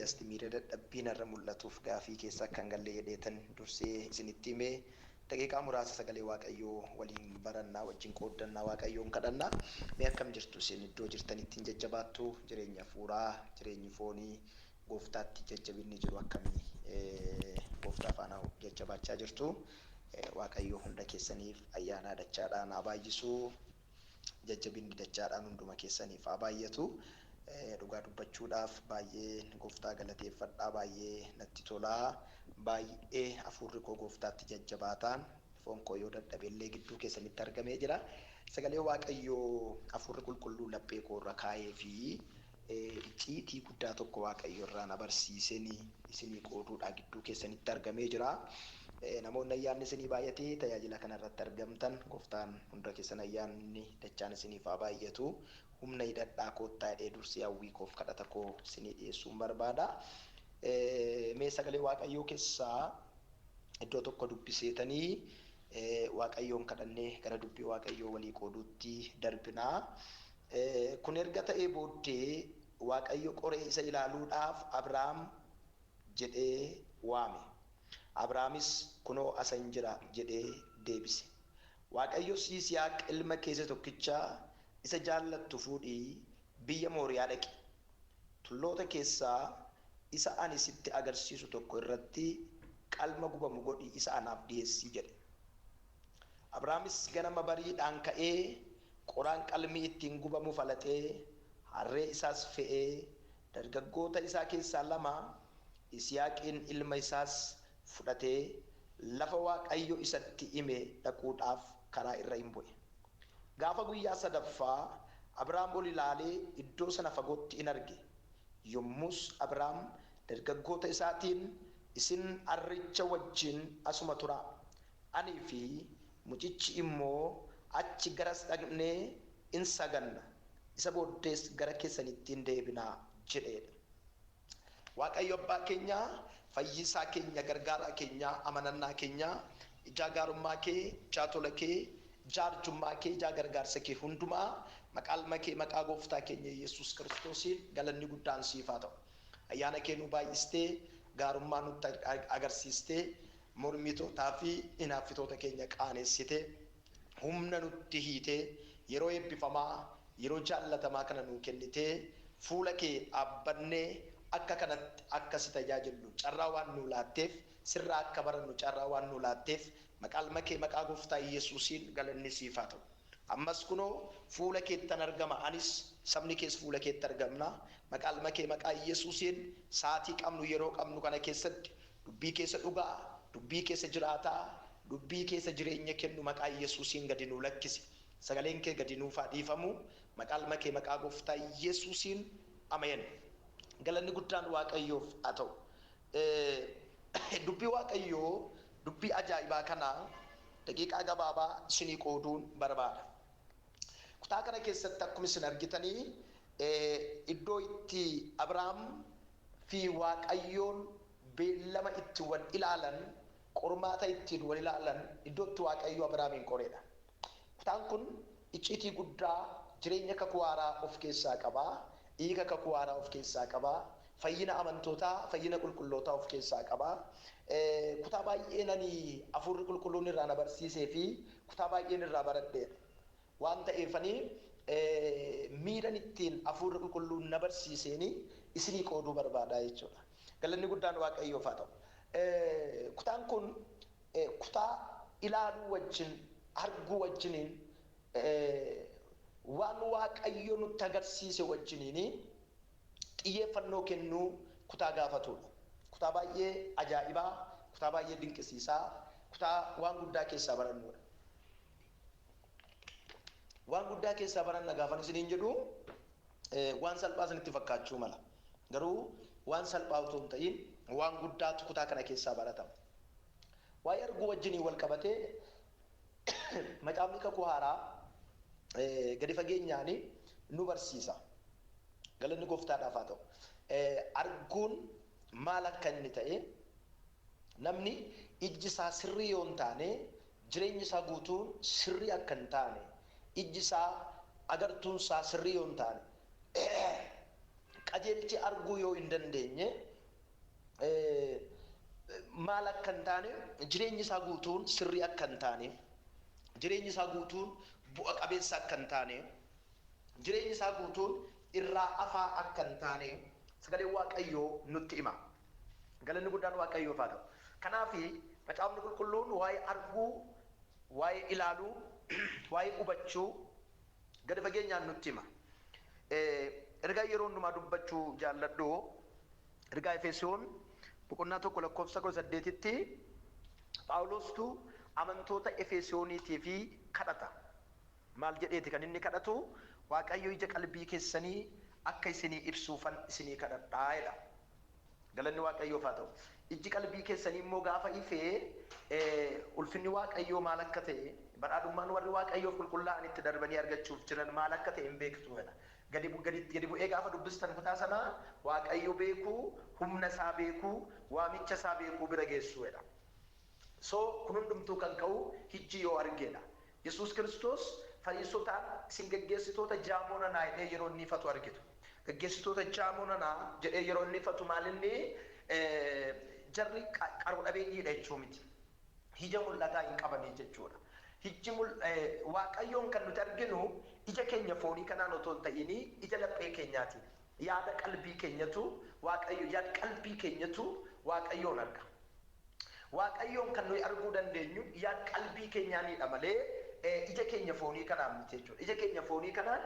Just miira dadhabbii narra mul'atuuf gaafii keessa akka hin galle jedheetan dursee isinitti himee, daqiiqaa muraasa sagalee Waaqayyoo waliin barannaa, wajjin qooddannaa, Waaqayyoon kadhannaa. Mee akkam jirtu isin? Iddoo jirtanitti hin jajjabaattu? Jireenya hafuuraa, jireenyi foonii, gooftaatti jajjabinni jiru akkamii? Gooftaa faana jajjabaachaa jirtu? Waaqayyo hunda keessaniif ayyaanaa dachaadhaan haa baay'isu. Jajjabinni dachaadhaan hunduma keessaniif haa baay'atu. Dhugaa dubbachuudhaaf baay'ee gooftaa galateeffadhaa, baay'ee natti tolaa, baay'ee hafuurri koo gooftaatti jajjabaataan, foon koo yoo dadhabe illee gidduu keessanitti argamee jira. Sagalee Waaqayyoo hafuurri qulqulluu laphee koo irra kaa'ee fi icciitii guddaa tokko Waaqayyo irraa na barsiiseen isinii qooduudhaa gidduu keessanitti argamee jira. Namoonni ayyaanni isinii baay'atee tajaajila kanarratti argamtan, gooftaan hunda keessan ayyaanni dachaan isiniif haa baay'atu. Humna hidhadhaa koottaa jedhee dursee hawwii koof kadhata koo isinii dhiyeessuun barbaada. Mee sagalee Waaqayyoo keessaa iddoo tokko dubbiseetanii Waaqayyoon kadhannee gara dubbii Waaqayyoo walii qooduutti darbinaa. Kun erga ta'ee booddee Waaqayyo qoree isa ilaaluudhaaf "Abrahaam" jedhee waame. Abrahaamis, "Kunoo asan jira" jedhee deebise. Waaqayyos, "Yisihaaq ilma kee isa tokkicha isa jaallattu fuudhii biyya Mooriyaa dhaqi. Tulloota keessaa isa ani sitti agarsiisu tokko irratti qalma gubamu godhii isa anaaf dhi'eessi" jedhe. Abrahaamis ganama bariidhaan ka'ee, qoraan qalmi ittiin gubamu falaxee, harree isaas fe'ee, dargaggoota isaa keessaa lama, Yisihaaqiin ilma isaas fudhatee, lafa Waaqayyo isatti hime dhaquudhaaf karaa irra in bu'e. Gaafa guyyaa sadaffaa Abrahaam ol ilaalee iddoo sana fagootti in arge. Yommus Abrahaam dargaggoota isaatiin, "Isin harricha wajjin asuma turaa! Anii fi mucichi immoo achi garas dhaqnee in saganna, isa booddees gara keessanitti in deebinaa" jedheedha. Waaqayyo abbaa keenya, fayyisaa keenya, gargaaraa keenya, amanannaa keenya, ijaa gaarummaa kee, ijaa tola kee, ijaa arjummaa kee, ijaa gargaarsa kee hundumaa maqaa ilma kee, maqaa gooftaa keenya Yesuus Kiristoosiin galanni guddaan siif haa ta'u. Ayyaana kee nu baay'istee, gaarummaa nutti agarsiistee, mormitootaa fi hinaaffitoota keenya qaaneessitee, humna nutti hiitee, yeroo eebbifamaa, yeroo jaallatamaa kana nuu kennitee, fuula kee dhaabbannee akka kanatti akka si tajaajillu carraa waan nuu laatteef, sirraa akka barannu carraa waan nuu laatteef, maqaa ilma kee, maqaa gooftaa Yesuusiin galanni siif haa ta'u. Ammas kunoo fuula keettan argama, anis sabni kees fuula keetti argamna. Maqaa ilma kee, maqaa Yesuusiin, sa'aatii qabnu, yeroo qabnu kana keessatti dubbii keessa dhugaa, dubbii keessa jiraataa, dubbii keessa jireenya kennu maqaa Yesuusiin gadi nuu lakkisi. Sagaleen kee gadi nuuf haa dhiifamu. Maqaa ilma kee, maqaa gooftaa Yesuusiin. Ameen. Galanni guddaan Waaqayyoof haa ta'u. Dubbii Waaqayyoo, dubbii ajaa'ibaa kana daqiiqaa gabaabaa isinii qooduun barbaada. Kutaa kana keessatti akkuma isin argitanii, iddoo itti Abrahaam fi Waaqayyoon beellama itti wal ilaalan, qormaata ittiin wal ilaalan, iddoo itti Waaqayyo Abrahaamiin qoreedha. Kutaan kun icciitii guddaa jireenya kakuu haaraa of keessaa qaba. Hiika kakuu haaraa of keessaa qaba. Fayyina amantootaa, fayyina qulqullootaa of keessaa qaba. Kutaa baay'een ani hafuurri qulqulluun irraa na barsiisee fi kutaa baay'een irraa baradheedha. Waan ta'eefanii miiran ittiin hafuurri qulqulluun na barsiiseeni isinii qooduu barbaada jechuudha. Galanni guddaan Waaqayyoof haa ta'u. Kutaan kun kutaa ilaaluu wajjin, arguu wajjiniin, waan Waaqayyo nutti agarsiise wajjiniin xiyyeeffannoo kennuu kutaa gaafatudha. Kutaa baay'ee ajaa'ibaa, kutaa baay'ee dinqisiisaa, kutaa waan guddaa keessaa barannudha. Waan guddaa keessaa baranna gaafan isiniin jedhu, waan salphaa isinitti fakkaachuu mala. Garuu waan salphaa otoo hin ta'in waan guddaatu kutaa kana keessaa baratama. Waa'ee arguu wajjiniin wal qabatee macaafni kakuu haaraa gadi fageenyaan nu barsiisa. Galanni gooftaadhaaf haa ta'u. Arguun maal akka inni ta'e, namni ijji isaa sirrii yoo hin taane jireenyi isaa guutuun sirrii akka hin taane, ijji isaa, agartuun isaa sirrii yoo hin taane, qajeelchi arguu yoo hin dandeenye, Maal akka hin taane, jireenyi isaa guutuun sirrii akka hin taane, jireenyi isaa guutuun bu'a qabeessa akka hin taane, jireenyi isaa guutuun irraa afaa akka hin taane sagaleen Waaqayyoo nutti hima. Galanni guddaan Waaqayyoof haa ta'u. Kanaaf Macaafni Qulqulluun waa'ee arguu, waa'ee ilaaluu, waa'ee hubachuu gadi fageenyaan nutti hima. Ergaa yeroo hundumaa dubbachuu jaalladhu, ergaa Efesoon boqonnaa 1 lakkoofsa 18tti Phaawulostu amantoota Efesooniitiif kadhata. Maal jedheeti kan inni kadhatu? "Waaqayyo ija qalbii keessanii akka isinii ibsuufan isinii kadhadhaa" jedha. Galanni Waaqayyoof haa ta'u. Ijji qalbii keessanii immoo gaafa ifee, ulfinni Waaqayyoo maal akka ta'e, badhaadhummaan warri Waaqayyoof qulqullaa'an itti darbanii argachuuf jiran maal akka ta'e hin beektu jedha. Gadi gadi bu'ee gaafa dubbistan kutaa sanaa, Waaqayyo beekuu, humna isaa beekuu, waamicha isaa beekuu bira geessu jedha. So kun hundumtuu kan ka'u ijji yoo argeedha. Yesuus Kiristoos Fariisotaan "Isin geggeessitoota jaamoo nanaa" jedhee yeroo inni ifatu argitu. "Geggeessitoota jaamoo nanaa" jedhee yeroo inni ifatu, maal inni, jarri qaroo dhabeeyyiidha jechuu miti. Ija mul'ataa hin qabanii jechuudha. Ijji Waaqayyoon kan nuti arginu ija keenya foonii kanaan otoo hin ta'inii ija laphee keenyaatiin. Yaada qalbii keenyatu Waaqayyo, yaada qalbii keenyatu Waaqayyoon arga. Waaqayyoon kan nuyi arguu dandeenyu yaada qalbii keenyaanidha malee ija keenya foonii kanaan miti jechuudha. Ija keenya foonii kanaan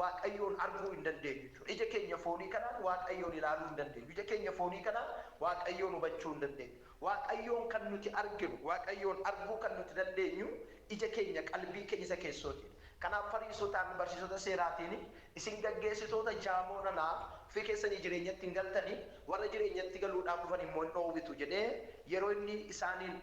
Waaqayyoon arguu hin dandeenyu jechuudha. Ija keenya foonii kanaan Waaqayyoon ilaaluu hin dandeenyu. Ija keenya foonii kanaan Waaqayyoon hubachuu hin dandeenyu. Waaqayyoon kan nuti arginu, Waaqayyoon arguu kan nuti dandeenyu ija keenya qalbii keenya isa keessootiin. Kanaaf Fariisotaan, barsiisota seeraatiin, "Isin gaggeessitoota jaamoo nanaa, ofii keessanii jireenyatti hin galtanii, warra jireenyatti galuudhaaf dhufan immoo hin dhoowwitu" jedhee yeroo inni isaaniin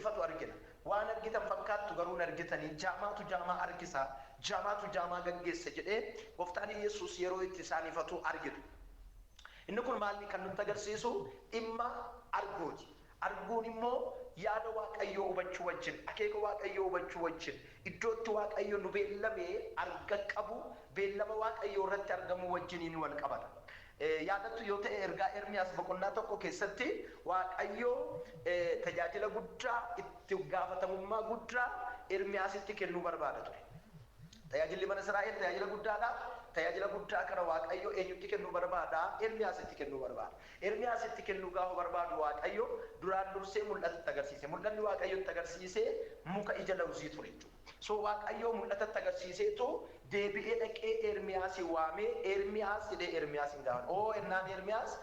ifatu argina. "Waan argitan fakkaattu, garuu hin argitanii. Jaamaatu jaamaa harkisa, jaamaatu jaamaa gaggeessa" jedhee Gooftaan Yesuus yeroo itti isaan ifatu argitu. Inni kun maalni kan nutti agarsiisu? Dhimma arguuti. Arguun immoo yaada Waaqayyoo hubachuu wajjin, akeeka Waaqayyoo hubachuu wajjin, iddootti Waaqayyo nu beellamee arga qabu, beellama Waaqayyoo irratti argamuu wajjiniin wal qabata. Yaadattu yoo ta'e, ergaa Ermiyaas boqonnaa 1 keessatti Waaqayyo tajaajila guddaa, itti gaafatamummaa guddaa Ermiyaasitti kennuu barbaada ture. Tajaajilli mana Israa'el tajaajila guddaadha. Tajaajila guddaa kana Waaqayyo eenyutti kennuu barbaada? Ermiyaasitti kennuu barbaada. Ermiyaasitti kennuu gaafa barbaadu, Waaqayyo duraan dursee mul'atatti agarsiise. Mul'anni Waaqayyotti agarsiise muka ija lawuzii ture jechuudha. So Waaqayyo mul'atatti agarsiiseetu deebi'ee dhaqee Ermiyaasii waamee, "Ermiyaas" jedhee Ermiyaasiin gaafate. Oo ennaan Ermiyaas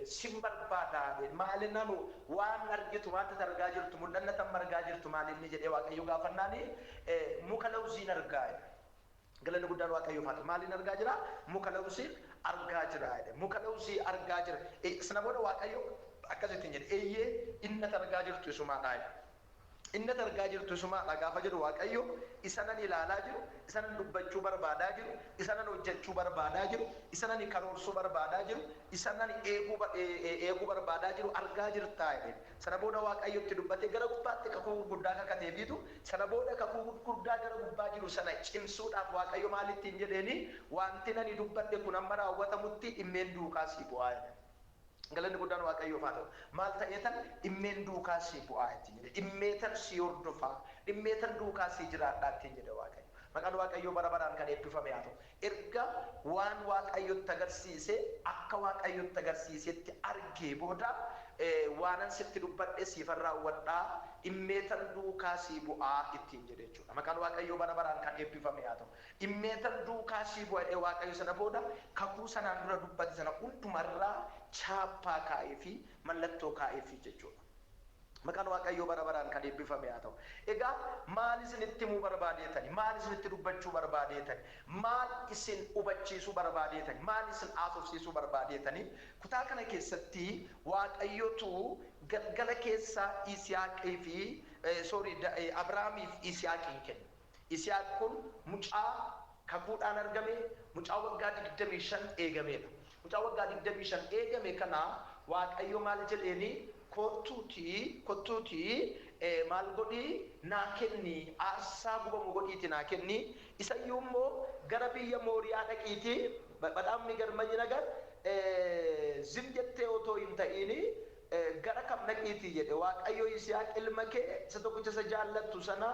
"Sin barbaada." "Maal?" ennaan, "Waan argitu, wanta argaa jirtu, mul'anna tam argaa jirtu maal inni?" jedhee Waaqayyo gaafannaani, "Muka lawuziin argaa" jedhe. Galanni guddaan Waaqayyoof haa ta'u. Maaliin argaa jira? "Muka lawuzii argaa jira" jedhe. Muka lawuzii argaa jira. Sana booda Waaqayyo akkasittiin jedhe, "Eeyyee, inni ati argaa jirtu isumaadha" jedhe. "Inni ati argaa jirtu isumaadha" gaafa jedhu, Waaqayyo isa nan ilaalaa jiru, isa nan dubbachuu barbaadaa jiru, isa nan hojjechuu barbaadaa jiru, isa nan karoorsuu barbaadaa jiru, isa nan eeguu barbaadaa jiru argaa jirtaa jedhe. Sana booda Waaqayyotti dubbatee gara gubbaatti kakuu gurguddaa kakateefiitu, sana booda kakuu gurguddaa gara gubbaa jiru sana cimsuudhaaf Waaqayyo maalittiin jedheeni? "Wanti nani dubbadhe kun amma raawwatamutti dhimmeen duukaa sii bu'aa" jedhe. Galanni guddaan Waaqayyoof haa ta'u. Maal ta'eetan? "Dhimmeen duukaa sii bu'aa" ittiin jedhe. "Dhimmeetan sii hordofaa. Dhimmeetan duukaa sii jiraadhaa" ittiin jedhe Waaqayyo. Maqaan Waaqayyoo bara baraan kan eebbifame haa ta'u. Erga waan Waaqayyotti agarsiise akka Waaqayyotti agarsiisetti argee booda, "Waanan sitti dubbadhe siifan raawwadhaa, dhimmeetan duukaa sii bu'aa" ittiin jedhe jechuudha. Maqaan Waaqayyoo bara baraan kan eebbifame haa ta'u. "Dhimmeetan duukaa sii bu'a" jedhee Waaqayyo sana booda kakuu sanaan dura dubbate sana hundumarraa chaappaa kaa'ee fi mallattoo kaa'ee fi jechuudha. Maqaan Waaqayyoo bara baraan kan eebbifame haa ta'u. Egaa maal isinitti himuu barbaadeetani? Maal isinitti dubbachuu barbaadeetani? Maal isin hubachiisuu barbaadeetani? Maal isin haasofsiisuu barbaadeetani? Kutaa kana keessatti Waaqayyotu galgala keessa Yisihaaqii fi, sorry, Abrahaamiif Yisihaaqiin kenne. Yisihaaq kun mucaa kakuudhaan argame, mucaa waggaa 25 eegamedha. Mucaa waggaa 25 eegame kana Waaqayyo maal jedheeni? "Kottuutii, kottuutii, maal godhii naa kenni, aarsaa gubamu godhiiti naa kenni. Isayyuu immoo gara biyya Mooriyaa dhaqiitii," በጣም የሚገርመኝ ነገር Zim jettee otoo hin ta'in gara kam dhaqiitii jedhe Waaqayyo Yisihaaq ilma kee isa tokkicha isa jaallattu sana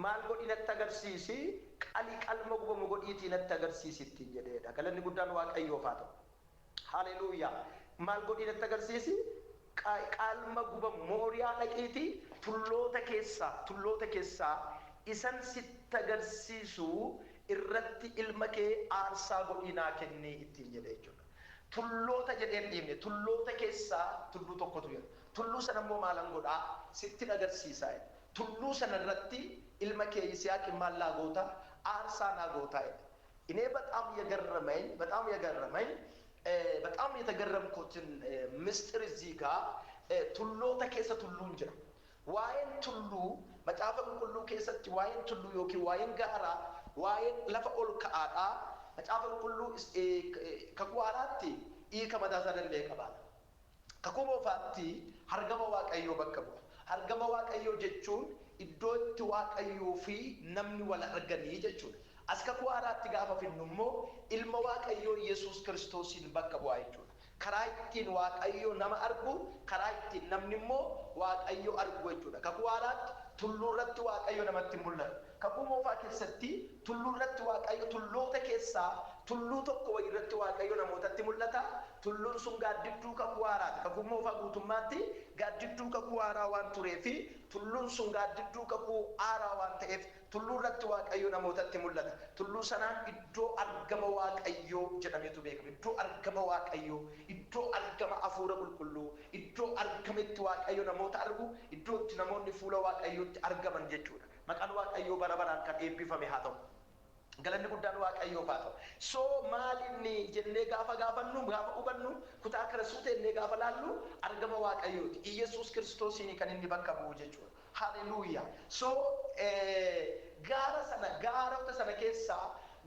maal godhi natti agarsiisi, qalii qalma gubamu godhiitii natti agarsiisi ittiin jedheedha. Galanni guddaan Waaqayyoof haa ta'u. Haleluuyaa. Maal godhii natti agarsiisi? Qalma gubamu Mooriyaa dhaqiitii tulloota keessaa isan sitti agarsiisu irratti ilma kee aarsaa godhii naa kennii ittiin jedhe jechuudha. Tulloota jedheen dhiibne, tulloota keessaa tulluu tokkotu jira. Tulluu sana immoo maalan godhaa sittin agarsiisaa jedhe. Tulluu sana irratti ilma kee Yisihaaq maal naa goota? Aarsaa naa gootaa jedhe. እኔ በጣም የገረመኝ በጣም የተገረምኩትን ምስጢር እዚህ ጋር tulloota keessa tulluun jira. Waa'een tulluu Macaafa Qulqulluu keessatti, waa'een tulluu yookiin waa'een gaaraa, waa'een lafa ol ka'aadhaa Macaafa Qulqulluu Kakuu Haaraatti hiika mataa isaa danda'e qabaata. Kakuu Moofaatti argama Waaqayyoo bakka bu'a. Argama Waaqayyoo jechuun iddoo itti Waaqayyoo fi namni wal arganii jechuudha. As Kakuu Haaraatti gaafa finnu immoo ilma Waaqayyoo Yesuus Kiristoosiin bakka bu'a jechuudha. Karaa ittiin Waaqayyoo nama argu, karaa ittiin namni immoo Waaqayyoo argu jechuudha. Kakuu Haaraatti tulluu irratti Waaqayyo namatti mul'ata. Kakuu Moofaa keessatti tulluu irratti Waaqayyo, tulloota keessaa tulluu tokko wayii irratti Waaqayyo namootatti mul'ata. Tulluun sun gaaddidduu Kakuu Haaraati. Kakuu Moofaa guutummaatti gaaddidduu Kakuu Haaraa waan tureefi, tulluun sun gaaddidduu Kakuu Haaraa waan ta'eef, tulluu irratti Waaqayyo namootatti mul'ata. Tulluu sanaan iddoo argama Waaqayyoo jedhameetu beekama. Iddoo argama Waaqayyoo, iddoo argama Hafuura Qulqulluu, iddoo argama itti Waaqayyo namoota argu, iddoo itti namoonni fuula Waaqayyootti argaman jechuudha. Maqaan Waaqayyoo bara baraan kan eebbifame haa ta'u. Galanni guddaan Waaqayyoof haa ta'u. So maal inni jennee gaafa gaafannu, gaafa hubannu, kutaa kana suuta jennee gaafa laallu, argama Waaqayyooti. Iyyasuus Kiristoosiin kan inni bakka bu'u jechuudha. Haleluuyaa. So gaara sana, gaarota sana keessaa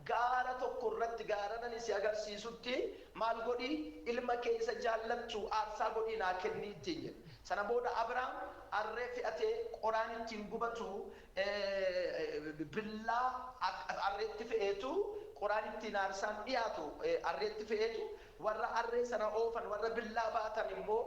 gaara tokko irratti, gaara nan si agarsiisutti maal godhi, ilma kee isa jaallattu aarsaa godhii naa kennii ittiin jedhe. Sana booda Abrahaam harree fe'atee, qoraan ittiin gubatu, billaa harreetti fe'eetu, qoraan ittiin aarsaan dhiyaatu harreetti fe'eetu, warra harree sana oofan, warra billaa baatan immoo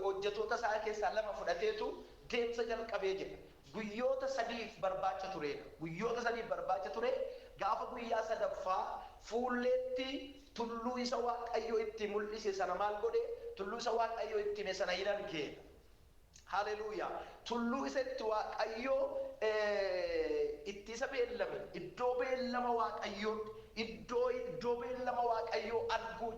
hojjetoota isaa keessaa lama fudhateetu deemsa jalqabee jira. Guyyoota 3f barbaacha tureedha. Guyyoota 3f barbaacha ture. Gaafa guyyaa sadaffaa fuulleetti tulluu isa Waaqayyo itti mul'ise sana maal godhe? Tulluu isa Waaqayyo itti hime sana hin argeedha. Haleluuyaa. Tulluu isa itti Waaqayyo itti isa beellame, iddoo beellama Waaqayyootti, iddoo beellama Waaqayyoo arguu.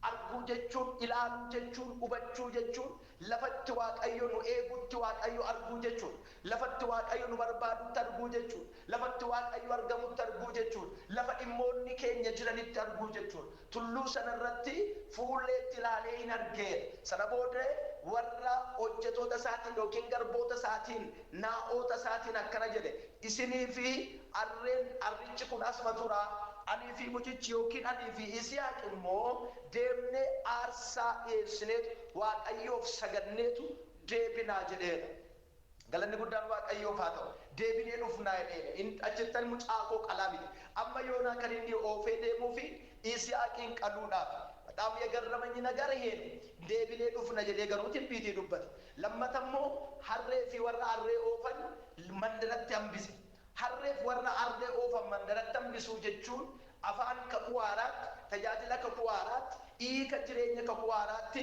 Arguu jechuun ilaaluu jechuun, hubachuu jechuun, lafatti Waaqayyo nu eegutti Waaqayyo arguu jechuun, lafatti Waaqayyo nu barbaadutti arguu jechuun, lafatti Waaqayyo argamutti arguu jechuun, lafa dhimmoonni keenya jiranitti arguu jechuun. Tulluu sanarratti fuulleetti ilaalee hin argeera. Sana booda warra hojjetoota isaatiin yookiin garboota isaatiin, naa'oota isaatiin akkana jedhe: "Isinii fi harreen, harrichi kun asuma tura. Anii fi mucichi yookiin anii fi Isihaaq immoo deemnee aarsaa dhiyeessineetu, Waaqayyoof saganneetu deebinaa" jedheera. Galanni guddaan Waaqayyoof haa ta'u. Deebinee dhufnaa jedheera. Achittan mucaa koo qalaa miti. Amma yoonaa kan inni oofee deemuu fi Isihaaqiin qaluudhaaf. በጣም የገረመኝ ነገር ይሄ ነው። Deebinee dhufna jedhee garuu timbiitii dubbate. Lammata immoo harree fi warra harree oofan mandaratti hambise. Harreef warra harree oofan mandaratti hambisuu jechuun afaan Kakuu Haaraatti, tajaajila Kakuu Haaraatti, hiika jireenya Kakuu Haaraatti,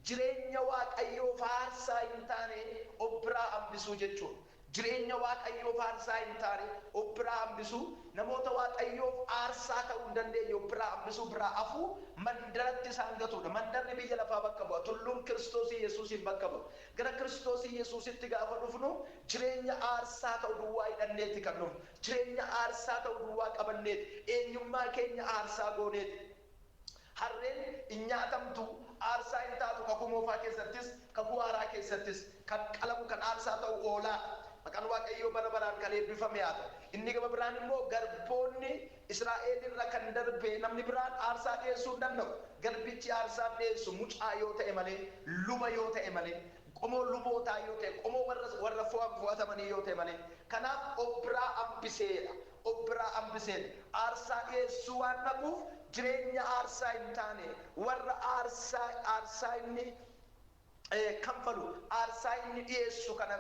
jireenya Waaqayyoo aarsaa hin taane of biraa hambisuu jechuudha. Jireenya Waaqayyoof aarsaa hin taane of biraa hambisuu, namoota Waaqayyoof aarsaa ta'uu hin dandeenye of biraa hambisuu, biraa hafuu, mandaratti isaan gatuudha. Mandarri biyya lafaa bakka bu'a. Tulluun Kiristoosii Yesuusiin bakka bu'a. Gara Kiristoosii Yesuusitti gaafa dhufnu jireenya aarsaa ta'u duwwaa hidhanneeti kan dhufnu. Jireenya aarsaa ta'u duwwaa qabanneeti. Eenyummaa keenya aarsaa gooneeti. Harreen hin nyaatamtu, aarsaa hin taatu. Kakuu Moofaa keessattis, Kakuu Haaraa keessattis kan qalamu, kan aarsaa ta'u oolaa. Maqaan Waaqayyoo bara baraan kan eebbifame haa ta'u. Inni gama biraan immoo garboonni Israa'el irra kan darbe namni biraan aarsaa dhiyeessuu hin danda'u. Garbichi aarsaa dhiyeessu mucaa yoo ta'e malee, luba yoo ta'e malee, qomoo lubootaa yoo ta'e, qomoo warra fo'atamanii yoo ta'e malee. Kanaaf of biraa hambiseedha. Of biraa hambiseedha. Aarsaa dhiyeessuu waan dhabuuf Jireenya aarsaa hin taane, warra aarsaa aarsaa inni kanfalu, aarsaa inni dhiyeessu kana,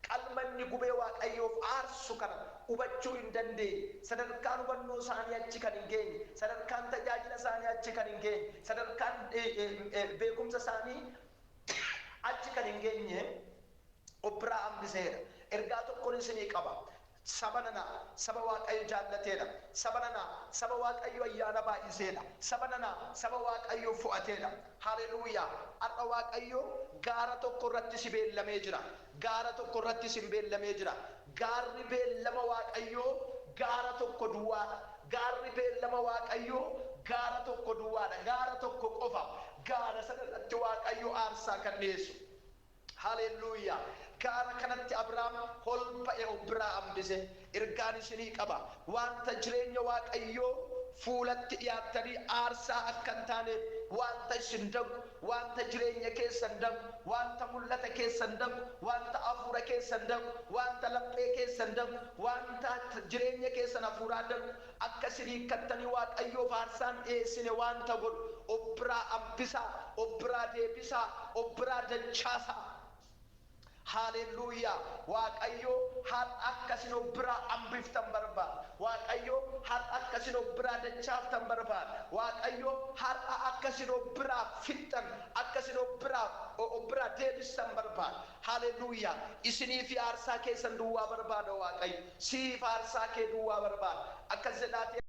qalma inni gubee Waaqayyoof aarsu kana hubachuu hin dandeenye. Sadarkaan hubannoo isaanii achi kan hin geenye, sadarkaan tajaajila isaanii achi kan hin geenye, sadarkaan beekumsa isaanii achi kan hin geenye of biraa hambiseera. Ergaa tokkon isinii qaba. Saba nana, saba Waaqayyo jaallateedha. Saba nana, saba Waaqayyo ayyaana baay'iseedha. Saba nana, saba Waaqayyo fo'ateedha. Haleluuyaa! Har'a Waaqayyo gaara tokko irratti si beellamee jira. Gaara tokko irratti si beellamee jira. Gaarri beellama Waaqayyoo gaara tokko duwwaadha. Gaarri beellama Waaqayyoo gaara tokko duwwaadha. Gaara tokko qofa. Gaara sana irratti Waaqayyo aarsaa kan dhiyeessu. Haleluuyaa! Gaara kanatti Abrahaam ol ba'e, of biraa hambise. Ergaan isinii qaba. Wanta jireenya Waaqayyoo fuulatti dhiyaattanii aarsaa akka hin taaneef wanta isin danqu, wanta jireenya keessan danqu, wanta mul'ata keessan danqu, wanta hafuura keessan danqu, wanta laphee keessan danqu, wanta jireenya keessan hafuuraa danqu, akka isin hiikkattanii Waaqayyoof aarsaan dhiyeessine wanta godhu of biraa hambisaa, of biraa deebisaa, of biraa dachaasaa. Haleluuyaa! Waaqayyo har'a akka isin of biraa hambiftan barbaada. Waaqayyo har'a akka isin of biraa dachaaftan barbaada. Waaqayyo har'a akka isin of biraa fixxan, akka isin of biraa deebistan barbaada. Haleluuyaa! Isinii fi aarsaa keessan duwwaa barbaada Waaqayyo. Siif aarsaa kee duwwaa barbaada. Akkas jedhaatee.